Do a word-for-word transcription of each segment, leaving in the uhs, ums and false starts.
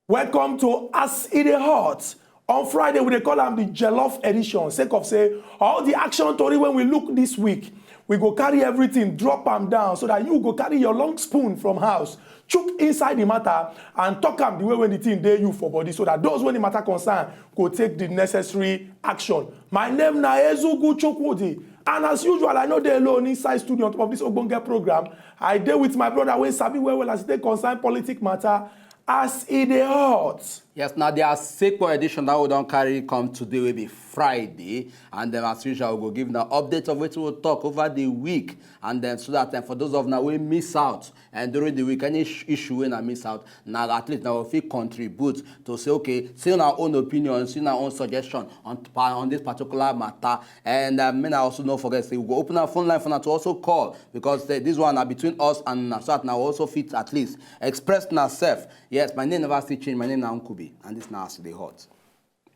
Welcome to As E Dey Hot. On Friday, we dey call am the Jollof edition, sake of say all the action tori wey we look this week, we go carry everything, drop am down, so that you go carry your long spoon from house, chook inside the matter, and talk am the way wey the thing dey you for body, so that those wey the matter concern go take the necessary action. My name na Ezugu Chukwudi, and as usual, I no dey alone inside studio on top of this ogbonge program. I dey with my brother wey sabi well well as e take concern politic matter, As E Dey Hot. Yes, na the Asekpo edition that we don carry come today, wey be Friday, and then, as usual, we go give una update of wetin we talk over the week, and then, so that, eh, for those of una wey miss out, and during the week, any sh- issue wey una miss out, na at least una go fit contribute to say, okay, see una own opinion, see una own suggestion on pa- on this particular matter. And, um, make una also no forget say we go open our phone line for una to also call, because, eh, this one na between us and una, so that una also fit at least express una sef. Yes, my name never still change. My name na Nkubi, and this na As E Dey Hot.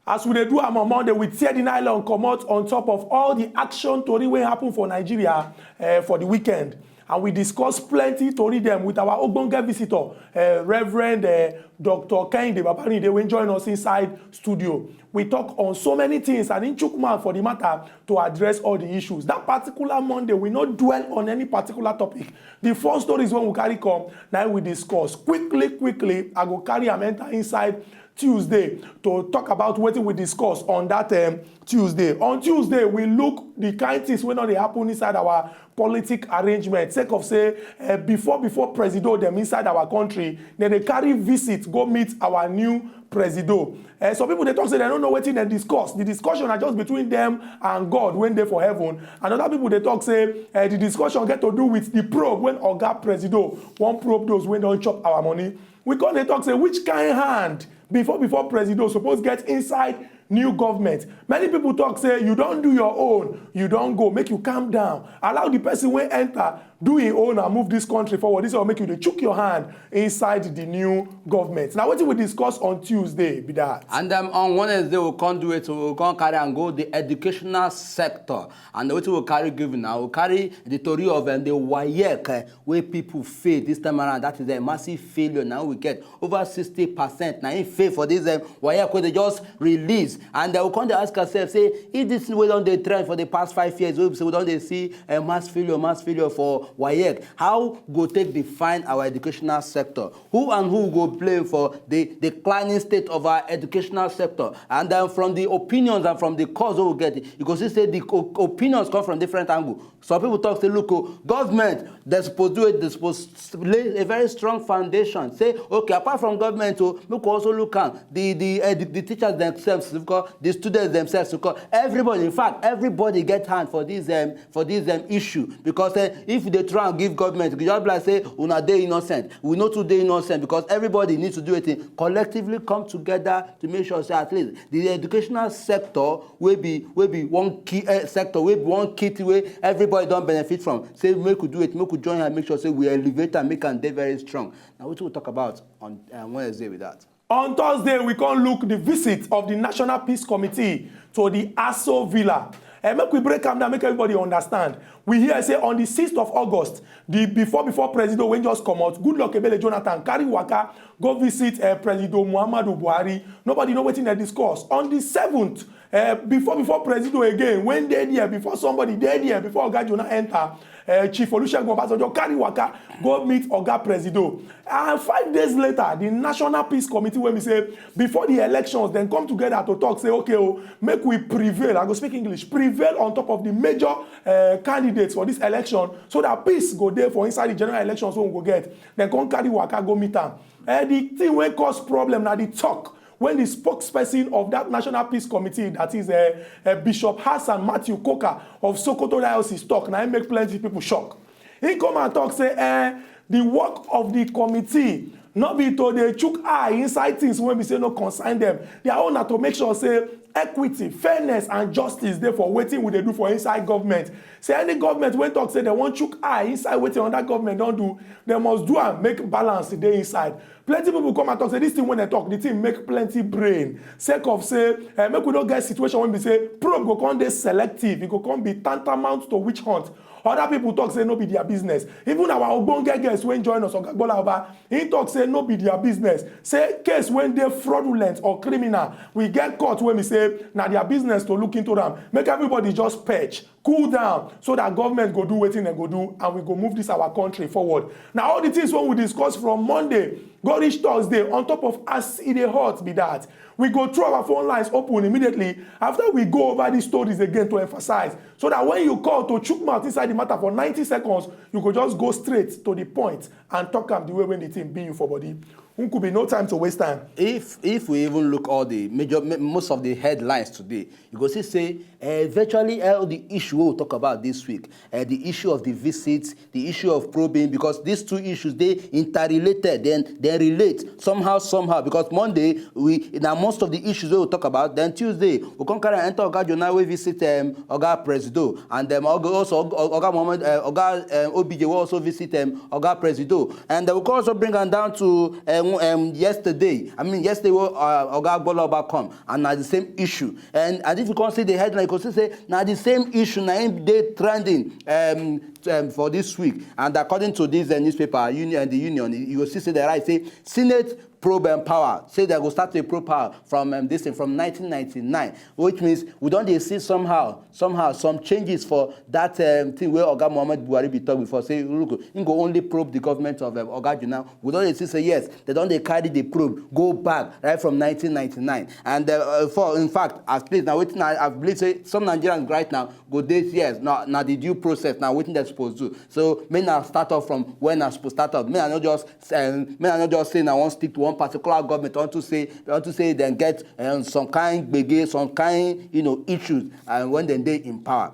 As we dey do am on Monday, we tear the nylon comot on top of all the action tori wey happen for Nigeria, eh, for the weekend. And we discuss plenty tori dem with our ogbonge visitor, eh, Reverend, eh, Doctor Kehinde Babarinde, wey join us inside studio. We talk on so many things, and him chook mouth for the matter to address all the issues. That particular Monday, we no dwell on any particular topic. The four stories wey we carry come, na we discuss. Quickly, quickly, I go carry am enter inside Tuesday to talk about wetin we discuss on that, um, Tuesday. On Tuesday, we look the kind things wey no dey happen inside our politic arrangement, sake of say, eh, before before presido dem inside our country, dem dey carry visit go meet our new presido. Eh, some people dey talk say dem no know wetin dem discuss. The discussion na just between them and God wey dey for heaven. And other people dey talk say, eh, the discussion get to do with the probe wey Oga Presido wan probe those wey don chop our money. We come dey talk say which kind hand before before presido suppose get inside new government. Many people talk say you don do your own, you don go, make you calm down, allow the person wey enter do him own and move this country forward. This one make you dey chook your hand inside the new government. Na wetin we discuss on Tuesday be that. And, um, on Wednesday, we come do it, we come carry and go the educational sector. And wetin we carry give una, we carry the tori of, um, the WAEC, eh, wey people fail this time around. That is a massive failure now we get. Over sixty percent na im fail for this, um, WAEC wey they just release. And, uh, we come dey ask ourselves, say, if this thing wey don dey trend for the past five years, wey be say we don dey see, uh, mass failure, mass failure for WAEC, how go take define our educational sector? Who and who go blame for the declining state of our educational sector? And then, from the opinions and from the cause wey we get, you go see say the o- opinions come from different angle. Some people talk say, look, oh, government, they suppose do it, they suppose s- lay a very strong foundation. Say, okay, apart from government, oh, make we also look at the the, uh, the the teachers themselves, because the students themselves, because everybody, in fact, everybody get hand for this, um, for this, um, issue. Because, uh, if they try and give government, you just be like say una dey innocent. We no too dey innocent, because everybody needs to do a thing, collectively come together to make sure say at least the educational sector wey be wey be one key, eh, sector, wey be one key thing wey everybody don benefit from. Say make we do it, make we join hand, make sure say we elevate and make am dey very strong. Na wetin we talk about on, uh, Wednesday with that. On Thursday, we come look the visit of the National Peace Committee to the Aso Villa. Eh, make we break am down, make everybody understand. We hear say on the sixth of August, the before before president wey just comot, Goodluck Ebele Jonathan carry waka go visit, eh, President Muhammadu Buhari. Nobody know wetin dem discuss. On the seventh, eh, before before president again, wey dey there before somebody dey there before Oga Jonah enter, eh, Chief Olusegun Obasanjo carry waka go meet Oga Presido. And five days later, the National Peace Committee, wey be say before the elections, dem come together to talk say, okay, oh, make we prevail. I go speak English. Prevail on top of the major, eh, candidates for this election, so that peace go dey for inside the general elections wey we go get. Dem come carry waka go meet am. Eh, the thing wey cause problem na the talk when the spokesperson of that National Peace Committee, that is, eh, eh, Bishop Hassan Matthew Coker of Sokoto Diocese, talk, na im make plenty people shock. He come and talk say, eh, the work of the committee no be to dey chook eye inside things wey be say no concern them. Their own na to make sure say equity, fairness and justice dey for wetin we dey do for inside government. Say any government wey talk say dem wan chook eye inside wetin another government don do, dem must do am make balance dey inside. Plenty people come and talk say this thing wey dem talk, the thing make plenty brain, sake of say eh, make we no get situation wey be say probe go come dey selective, e go come be tantamount to witch hunt. Other people talk say no be their business. Even our ogbonge guest wey join us, Oga Gbola Oba, he talk say no be their business. Say case wey dey fraudulent or criminal, we get court wey be say na their business to look into am. Make everybody just perch, cool down, so that government go do wetin dem go do, and we go move this our country forward. Na all the things wey we discuss from Monday go reach Thursday, on top of as e dey hot be that. We go throw our phone lines open immediately after we go over these stories again to emphasize, so that when you call to chook mouth inside the matter for ninety seconds, you go just go straight to the point and talk am the way wey the thing be you for body. Nkubi, no time to waste time. If if we even look all the major, ma- most of the headlines today, you go see say uh, virtually all the issue we will talk about this week, uh, the issue of the visits, the issue of probing, because these two issues dey interrelated, then they relate somehow somehow. Because Monday we now most of the issues we will talk about, then Tuesday we come carry enter Oga Jonah wey visit um, Oga Presido, and um, also Oga Mohammed, uh, Oga um, Obije will also visit um, Oga Presido, and uh, we can also bring am down to um, um, yesterday. I mean, yesterday uh, Oga Gboloba come, and na the same issue. And and if you come see the headline, you go see say na the same issue na im dey trending um, um, for this week. And according to this uh, newspaper, Union, the Union, you go see say they write say Senate probe um, power, say they go start to probe power from um, this thing from nineteen ninety-nine, which means we don dey see somehow somehow some changes for that um, thing wey Oga Muhammad Buhari bin talk before, say look, im go only probe the government of um, Oga Jonah. We don dey see say yes, they don dey carry the probe go back right from nineteen ninety-nine. And uh, for in fact, at least na wetin I, I believe say some Nigerians right now go dey yes, na na the due process, na wetin dem suppose do. So make na start off from when na suppose start off. Make I no just um, make I no just say na wan stick to one particular government unto say unto say dem get um, some kind gbege, some kind you know issues, and when dem dey in power.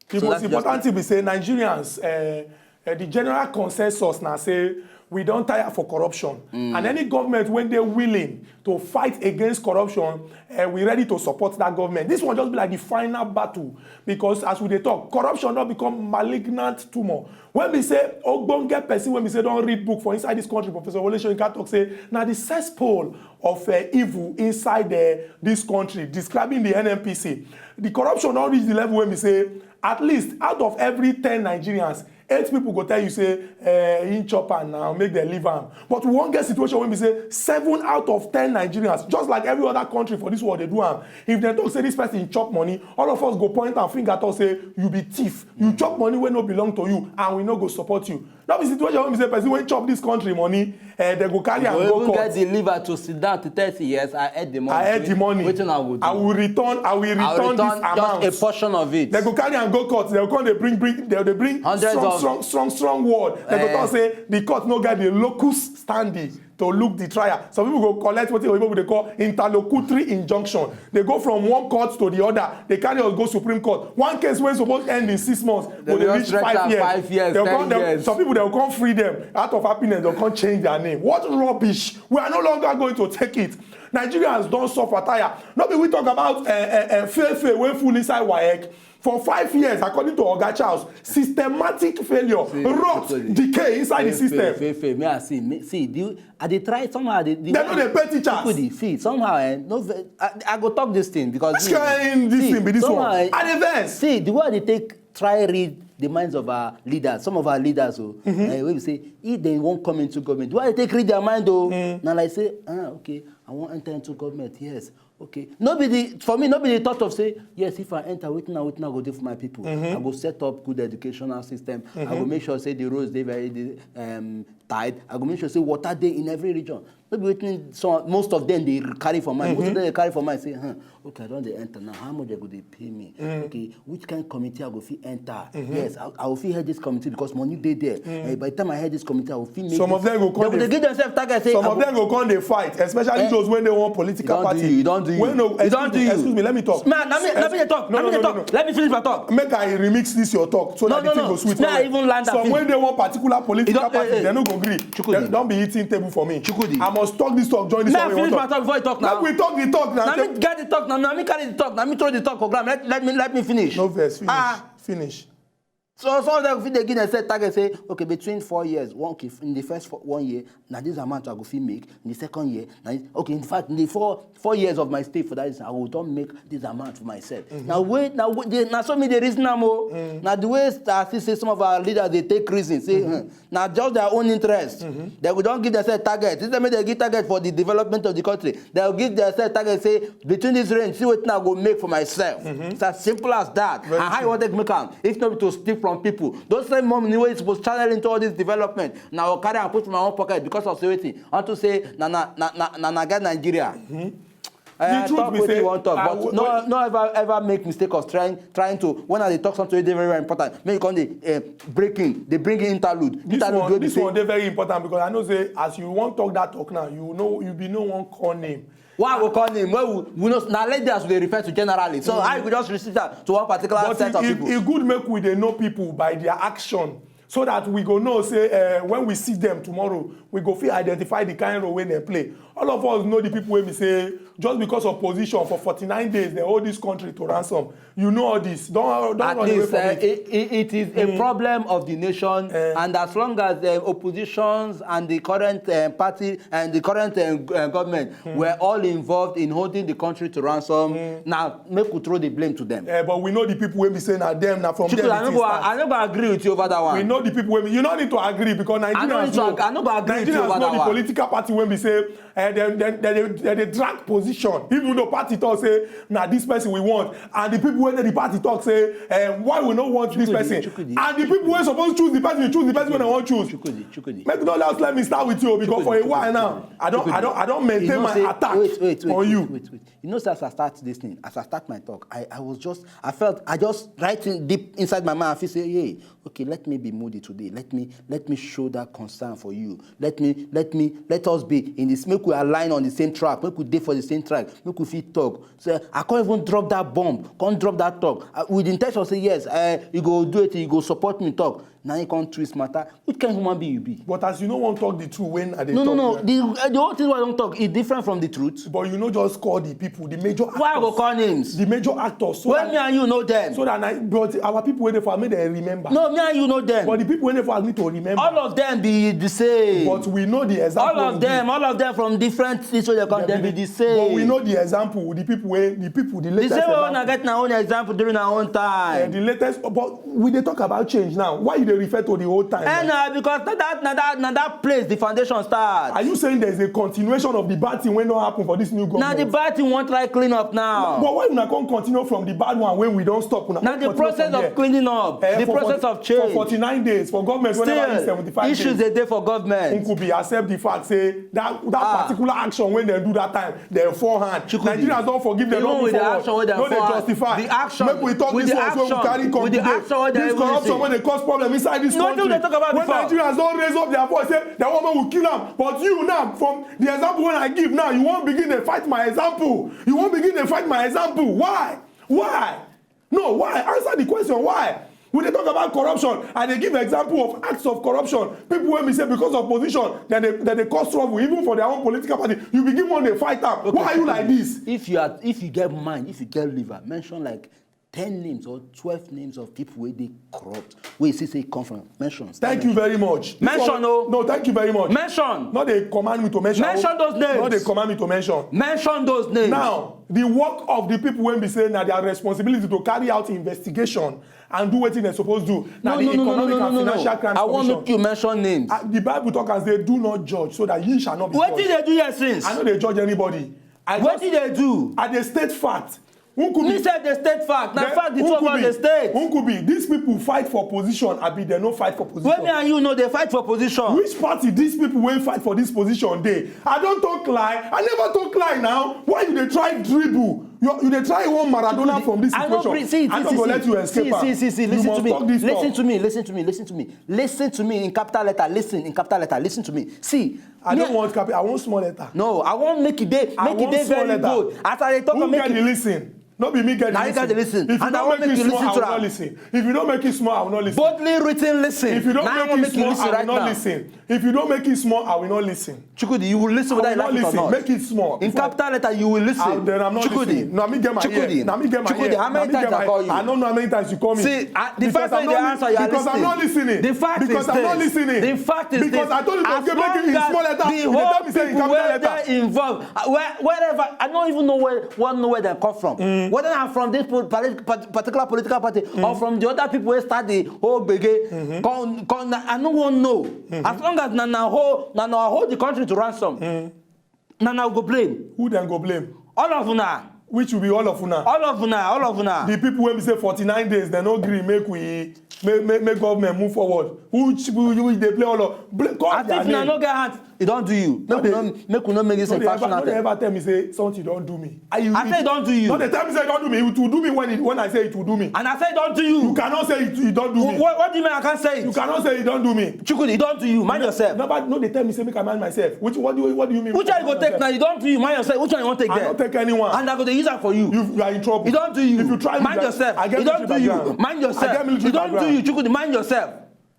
The most important thing be say Nigerians, uh, uh, the general consensus na say we don tire for corruption, and any government wey dey willing to fight against corruption, uh, we ready to support that government. This one just be like the final battle, because as we dey talk, corruption don become malignant tumor. When we say ogbonge person, when we say don read book for inside this country, Professor Wole Soyinka talk say na the cesspool of uh, evil inside uh, this country, describing the N N P C. The corruption don reach the level wey be say at least out of every ten Nigerians, eight people go tell you say eh, him chop am now, make dem leave am. But we wan get situation wey be say seven out of ten Nigerians, just like every other country for this world dey do am, if dem talk say this person chop money, all of us go point am finger talk say you be thief, you chop money wey no belong to you, and we no go support you. No be situation wey be say person wey chop this country money, eh, dem go carry am go court. You go even get the liver to sit down to tell say yes, I ate the money. I ate the money. Wetin I go do? I will return, I will return this amount. I will return just a portion of it. Dem go carry am go court. Dem go come dey bring, bring, dem dey bring hundreds strong, of strong, strong, strong word. Dem go talk say the court no get the locus standi to look the trial. Some people go collect wetin oyibo dey call interlocutory injunction. They go from one court to the other. They carry us go Supreme Court. One case wey suppose end in six months go dey reach five years. Five years, ten years. Some people, dem come free them out of happiness. Dem come change their name. What rubbish! We are no longer going to take it. Nigerians don suffer tire. No be we talk about uh, uh, uh, fail fail wey full inside waec. For five years, according to Oga Charles, systematic failure, rot, decay inside the system. Fail, fail, fail. Me, I see, me, see, the, I dey try somehow. The, the dem no dey pay teachers. People dey feel somehow. Eh, no, I, I go talk this thing because which kind this thing be this one? I dey vex. See the way I dey take try read the minds of our leaders, some of our leaders o, eh, wey be say if dem wan come into government, the way I dey take read their mind o, na like say, ah, okay, I wan enter into government, yes. Okay, no be the, for me, no be the thought of say yes, if I enter, wetin I wetin I go do for my people? I go set up good educational system. I go make sure say the roads dey very dey, um, tight. I go make sure say water dey in every region. No be wetin some, most of them dey carry for mind. Most of them dey carry for mind say, huh, okay, I don dey enter now. How much dem go dey pay me? Okay, which kind committee I go fit enter? Yes, I, I go fit head this committee because money dey there. Eh, by the time I head this committee, I go fit make some of them go come dey give themselves target. Say some of them go come dey fight, especially those wey dey one political party. You don When no, e don excuse do me, you. excuse me, let me talk. Man, na me, na me dey talk. No, Na me no, dey no, no, talk. no. Let me finish my talk. Make I remix this your talk so No, that no, the thing no. go sweet Me, I well. Even land am Some finish. When they want particular political don't- party, eh, eh. They no go gree. Chukwudi. They don't be eating table for me. Chukwudi. I must talk this talk. Join this Me, one. I wey you finish wan my talk before you talk now. Make we talk the talk now. Na me get the talk now. Na me carry the talk. Na me throw the talk for ground. Let, let me let me finish. No verse. Finish. Ah. Finish. So some of them fit dey give themselves target say, okay, between four years, one okay, in the first four, one year, na this amount I go fit make. In the second year, na this, okay, in fact, in the four four years of my stay for that, I go don make this amount for myself. Now wait, now wait, they, now so me dey reason am o. Now the way I see say some of our leaders dey take reason say, hmm, na just their own interest. They go don give themselves target. Instead make they give target for the development of the country, they go give themselves target say between this range, see wetin I go make for myself. It's as simple as that. Very And how you true. wan take make am? If not to steal from people, those same money wey you suppose channel into all this development, na go carry am put for my own pocket because of say wetin? Unto say na na na na na na get Nigeria. Uh, The truth talk be wetin say, you wan talk, I but will- no no ever ever make mistake of trying trying to, when I dey talk something wey dey very very important, make you come dey uh, break in, dey bring interlude. This Interlude one, wey be this say one dey very important because I know say as you wan talk that talk now, you know you be no one call name. Why I go call name? Well, we, we know na like that we dey refer to generally. So I go just restrict am to one particular But set it, of it, people. It good make we dey know people by their action so that we go know say uh, when we see them tomorrow, we go fit identify the kind role wey dem play. All of us know the people wey be say just because of position for forty-nine days they hold this country to ransom. You know all this. Don't don't At run away least from uh, it. it, it, it is a problem of the nation, Eh. and as long as the oppositions and the current uh, party and the current uh, uh, government were all involved in holding the country to ransom, now make we throw the blame to them. Eh, but we know the people wey be say na them na from Chukwudi, there I the no thing go, start. I no go agree with you over that We one. Know the people wey be, you no need to agree because Nigerians I no need to know. ag- I no go agree with you Nigerians over know that the one. Political party wey be say eh, dem dem dem dey- dem dey drag position even though party talk say na this person we want and the people wey dey the party talk say eh, why we no want this Chukwudi, person Chukwudi. And the people wey suppose choose the person choose the person wey dem wan choose. Chukwudi, Chukwudi. Make no just let me start with you because for a while now I don I don I don You maintain know my say- attack wait, wait, wait, on wait, you. Wait, wait. You know, say as I start this thing, as I start my talk, I, I was just, I felt, I just right in deep inside my mind, I feel say, hey, okay, let me be moody today. Let me, let me show that concern for you. Let me, let me, let us be in this. Make we align on the same track. Make we dey for the same track. Make we fit talk. So I can't even drop that bomb. Can't drop that talk uh, with the intention of say yes. Uh, you go do it. You go support me. Talk. Now you can't twist matter. Which kind of human being you be? But as you no wan talk the truth when I dey No, no, talk no. now. The uh, the whole thing wey I don talk is different from the truth. But you no just call the people the major actors. Why I go call names? The major actors. So When that, me and you know them. So that na, but our people wey dey for make dem remember. No, me and you know them. But the people wey dey for need to remember. All of them be the same. But we know the example. All of them, all of them from different things wey dey come, dem be the same. But we know the example. The people wey the people the The latest same way example. Una get na own example during our own Eh, time. the latest, but we dey talk about change now. Why you dey refer to the old time? And Now? uh, because na that na that na that place the foundation start. Are you saying there is a continuation of the bad thing wey no happen for this new Na government? The bad thing wan try clean up now. But why una come continue from the bad one wey we don stop? Una Na come the continue process from of there? Cleaning up, Eh, the for process forty of change. For forty-nine days for government wey never reach Still, seventy-five issues days. Dey dey for government. Nkubi accept the fact say that that Ah. Particular action wey dem do that time dem fall hand. Chukwudi. Nigerians don forgive dem. Even No with move the forward. Action wey dem No dey fall hand. Justify. The action, Make we talk with this the one wey we action, Carry come with the today. Action wey dem This even corruption see. Wey dey cause problem inside this No, country. no, dey talk about When before. Nigerians don raise up their voice say dem wan make we kill am, but you now from the example wey I give now, you wan begin dey fight my example. You wan begin dey fight my example. Why? Why? No, why? Answer the question. Why? We dey talk about corruption. I dey give example of acts of corruption. People wey be say because of position, dem dey dem dey cause trouble even for their own political party. You begin wan dey fight am. Why are you like this? If you are, if you get mind, if you get liver, mention like ten names or twelve names of people wey dey corrupt. Wey you see say e come from. Mention. Thank you very much. This Mention one- o. No, thank you very much. Mention. No dey command me to mention. Mention those names. No dey command me to mention. Mention those names. Now, the work of the people wey be say na their responsibility to carry out investigation and do wetin dem suppose do. Na No, the no, no, no, economic no, no, and no, no. financial crimes I wan commission. Make you mention names. Ah, the Bible talk and say, "Do not judge, so that ye shall not be Wetin judged." Dey do here since? I no dey judge anybody. I Wetin just, Dey do? I dey state fact. Who could Me be? Sef dey state fact. Na Then fact the who two of could us be? Dey state. Who could be? These people fight for position. Abi dem no fight for position. When me and you no dey fight for position. Which party these people wey fight for this position dey? I don talk lie. I never talk lie now. Why you dey try dribble? You, you dey try one Maradona from this I no situation. Gree. See, I see, no see, go see, let you escape see, am. See, see, see, You listen must to me. Talk this Listen talk. To me. Listen to me. Listen to me. Listen to me in capital letter. Listen in capital letter. Listen to me. See. I me- don't want capital. I want small letter. No, I wan make it dey I make it want dey small very letter. Good. As I dey talk, Who make get the it. Listen? No be me get the Na you get the Listen. If you And I don't wan make make it you small, listen I to will not am. Listen. If you don't make it small, I will not listen. Boldly written listen. If you don't Na I make wan it make you small, Listen I will right not now. Listen. If you don't make it small, I will not listen. Chukwudi, you will listen I whether will you not like it or Listen. Not. Make it small. In capital letter, you will listen. Ah, then I'm not Chukwudi. Listening. Now me get my Chukwudi. Ear. Now me get my Chukwudi, ear. How many Now me times get I my call you? I don't know how many times you call me. See, uh, the Because fact I'm that they not- answer, you are because I'm listening. Not listening. The fact Because is I'm this. Not Listening. The fact is Because this. I told you to As get make it in long small as letter. The You dey whole tell me say in people capital where letter. They involved, uh, where, wherever, I don't even know where, one know where they come from. Whether I'm from this po- polit- part- particular political party or from the other people where start the whole gbege, come, come, na- I no wan know. As long as na na hold na na hold the country to ransom, na na go blame. Who dem go blame? All of una. Which will be all of una. All of una, all of una. The people wey be say forty-nine days dem no gree make we make make, make government move forward. Which people you dey play all of? Blame, call As their if una name. No get hand, e don do you. Make we no make we no make this No a dey ever personal no dey thing. Ever tell me say something don do me. I you I say e don do you. No dey tell me say e don do me. It will do me when it, when I say it will do me. And I say e don do you. You cannot say it, it don do me. What, what do you mean I can't say You it? Cannot say it don do me. Chukwudi, e don do you. Mind yourself. Nobody no dey tell me say make I mind myself. Which what do you what do you mean? Which one you go take now? E don do you. Mind yourself. Which one you wan take I there? No take anyone. And I go dey use am for you. You, you are in trouble. E don do you. If you try me, Mind yourself. I get E don military do you. Background. Mind yourself. I get military E don do background. You. Chukwudi, mind yourself.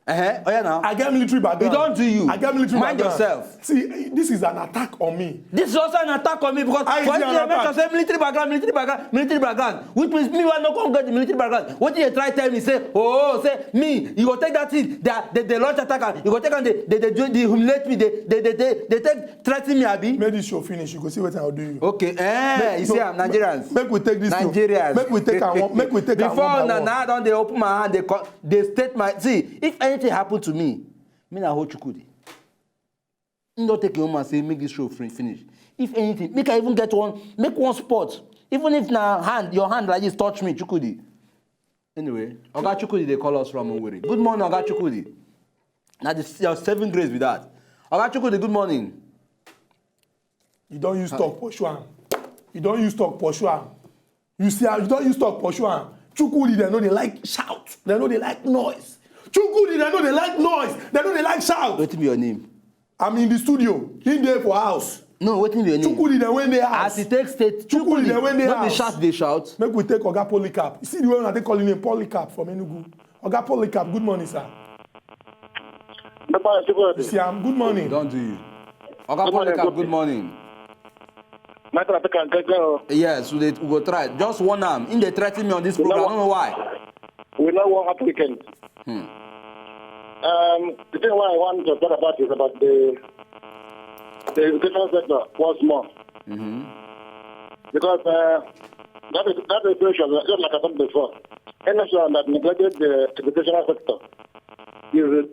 Eh? Oh yeah now. I get military background. E don do you. I get military Mind background. Yourself. See, this is an attack on me. This is also an attack on me because I for see you an dey mention attack. Say military background, military background, military background, which means me wey no come get the military background. Wetin you dey try tell me say, oh, say me, you go take that thing, they, they, they launch attack, am, you go take am, they, they, they, do- they humiliate me, they, they, they, they, they take threaten me, abi? Make this show finish. You go see what I'll do you. Okay, eh, you see, I'm Nigerians. Make we take this. Thing. Nigerians. Make we take am one. Make we take am Before one by na one. Now I don dey open my hand, they, co- they state my see. If anything happen to me, me na hold Chukwudi. Him don take him own man say make this show fin- finish. If anything, make I even get one, make one spot. Even if na hand, your hand like this touch me, Chukwudi. Anyway, Oga Chukwudi dey call us from Owerri. Good morning, Oga Chukwudi. Na the your saving grace be that. Oga Chukwudi, good morning. You don use talk pursue am. You don use talk pursue am. You see, you don use talk pursue am. Chukwudi dem no dey like shout. Dem no dey like noise. Chukwudi dem no dey like noise. Dem no dey like shout. Wetin be your name? I'm in the studio. He dey for house. No, wetin be your name? Chukwudi dem wey dey house. As e take state, Chukwudi dem wey dey No be house. Shout, dey shout. Make we take Oga Polycarp. You see the way una take call him name Polycarp from Enugu. Oga Polycarp, good morning, sir. Good morning, You Chukwudi. See am, good morning. Don do you. Oga Good morning, Polycarp, good good morning. My brother, can get go. Yes, we, dey, we go try. Just one arm. Him dey threaten me on this You know program. I what? Don't know why. We know what happened. Hmm. Um, the thing why I want to talk about is about the the education sector once more. Mm-hmm. Because uh, that is that is crucial, just like I said before. Any nation that neglected the educational sector is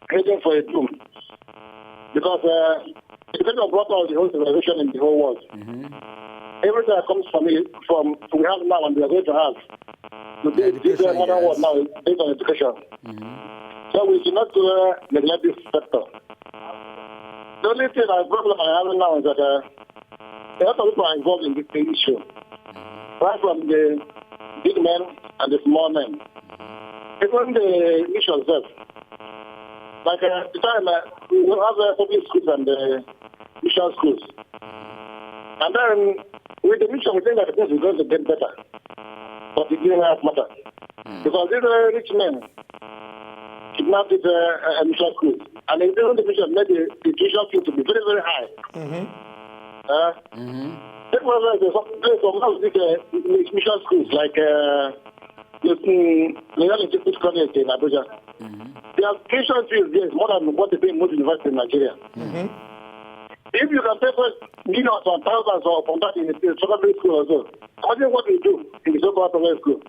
heading for a doom. Because uh, education brought all the whole civilization in the whole world. Mm-hmm. Everything that comes from it, from we have now and we are going to have to The this this education, modern world yes. Now is based on education. Mm-hmm. So we should not uh, neglect this sector. The only thing, uh, problem I have now is that uh, a lot of people are involved in this issue, right from the big men and the small men, even the mission itself. Like uh, the time uh, we have uh, public schools and uh, mission schools, and then with the mission we think that things are going to get better, but it didn't have matter because these uh, rich men kidnapped this uh, uh, mission school, and they didn't the mission made the, the tuition fee to be very very high. Mm-hmm. Uh, Mm-hmm. Take for example, some place some house big uh, mission schools like uh, the um, the University College in Abuja. Mm-hmm. Their tuition fees there is more than what they pay in most universities in Nigeria. Mm-hmm. If you can pay for millions and thousands of from that in the secondary school also, imagine what you do in the so-called primary school.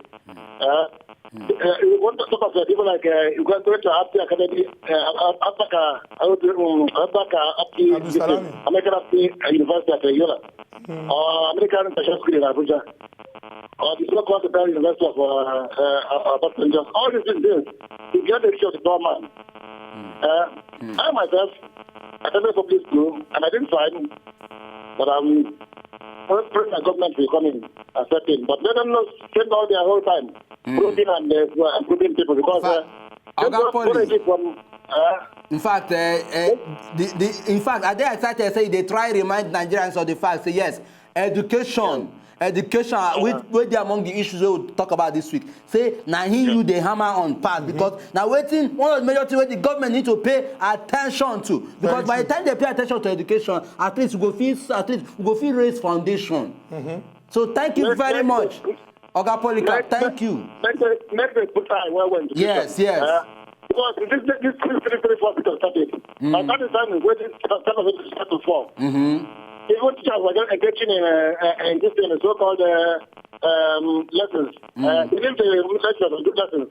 Uh, uh, you want to talk about people like uh, you got going to Apti Academy, uh, Apaka, Apaka, Apti, Abdulsalami. American Apti uh, University at Yola, or American International School in Abuja, or the so-called Federal University of uh, uh, uh, Obasanjo. All these things, there, you get the picture of the poor man. Uh, I myself, I attended public school and I didn't find, but I'm Pray that government will come in and step in. But let them not spend all their whole time brooding and uh, brooding people because uh, Oga Polly, from uh, in fact, uh, uh, the, the, in fact, I dey excited say they try remind Nigerians of the fact say yes, education, education, uh, wey wey dey among the issues wey we talk about this week. Say na him you dey hammer on pass because na wetin one of the major things wey the government need to pay attention to because by the time they pay attention to education, at least we go fit at least we go fit raise foundation. So thank you very much, Oga Polycarp. Thank you. Make they make they put eye well well. Yes, yes. Because this this three three three four people started. By that time is waiting time of it start to fall. Even teachers were just engaging in uh, uh, in this thing so-called uh, um, lessons. Uh, they need to make sure to do lessons.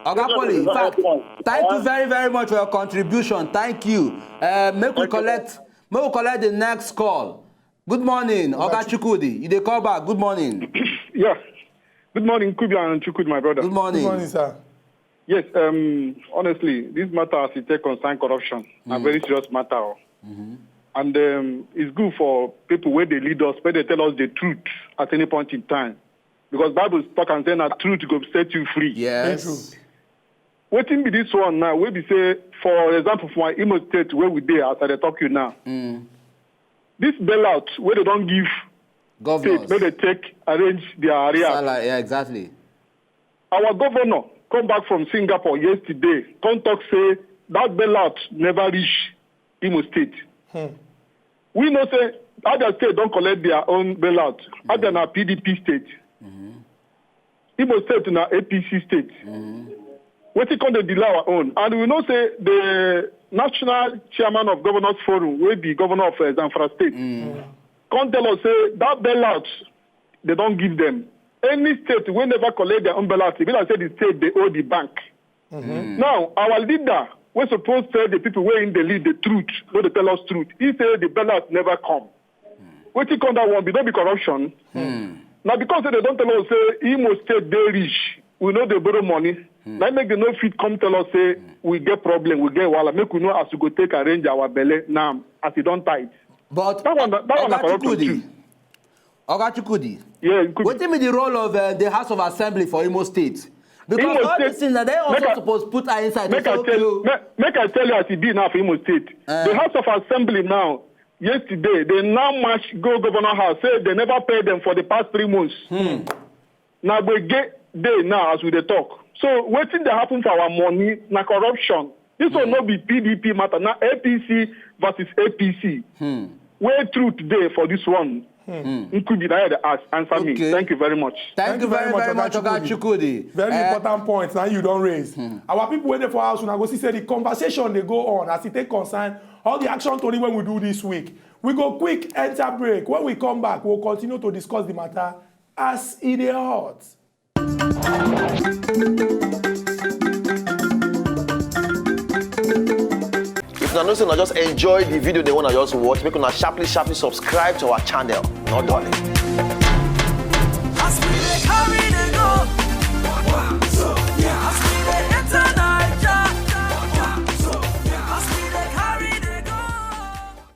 Oga Poly, in fact, thank you very very much for your contribution. Thank you. Uh, make we collect make we collect the next call. Good morning, Oga Chukwudi. You dey call back. Good morning. Yes. Good morning, Kubi and Chukwudi, my brother. Good morning. Good morning, sir. Yes, um, honestly, this matter as it take concern corruption, a very serious matter. Oh. And um, it's good for people where they lead us, where they tell us the truth at any point in time. Because Bible talk and say na truth go set you free. Yes. Wetin be this one now? Wey be say, for example, for my Imo State where we dey as I dey talk you now, this bailout wey they don give Governors. State make they take arrange their area. Salary, yeah, exactly. Our governor come back from Singapore yesterday, come talk say that bailout never reach Imo State. We know say other state don collect their own bailout. Other na P D P state. Imo State na A P C state. Wetin come dey delay our own? And we know say the national chairman of governors forum wey be governor of uh, Zamfara state come tell us say that bailout they don give them. Any state wey never collect their own bailout, e be like say the state dey owe the bank. Now our leader wey suppose tell the people wey im dey lead the truth, no dey tell us truth. He say the bailout never come. Wetin come that one be no be corruption? Na because say they don tell us say Imo State dey rich, we no dey borrow money. Na im make they no fit come tell us say we get problem, we get wahala, make we know as we go take arrange our belle now as e don tight. But That one na- that one na Oga corruption Chukwudi, too. Oga Chukwudi, Yeah, it could wetin be the role of uh, the House of Assembly for Imo State? Because Imo all State- these things na they Make also I- suppose put eye inside. make Say, I okay, tell oh, make, make I tell you as e be now for Imo State. Eh. The House of Assembly now yesterday they now march go governor house say they never pay them for the past three months. Na gbege dey now as we dey talk. So wetin dey happen for our money na corruption. This one no be P D P matter, na A P C versus A P C. Where truth dey for this one? Nkubi na here dey ask, answer me. Okay. Thank you very much. Thank you very very much, Oga Chukwudi. Very Eh, important point now you don raise. Our people wey dey for house una go see say the conversation dey go on as e take concern all the action tori wey we do this week. We go quick enter break. When we come back, we will continue to discuss the matter as e dey hot. If una know say una just enjoy the video dem wey una just watch, make una sharply sharply subscribe to our channel. No dulling.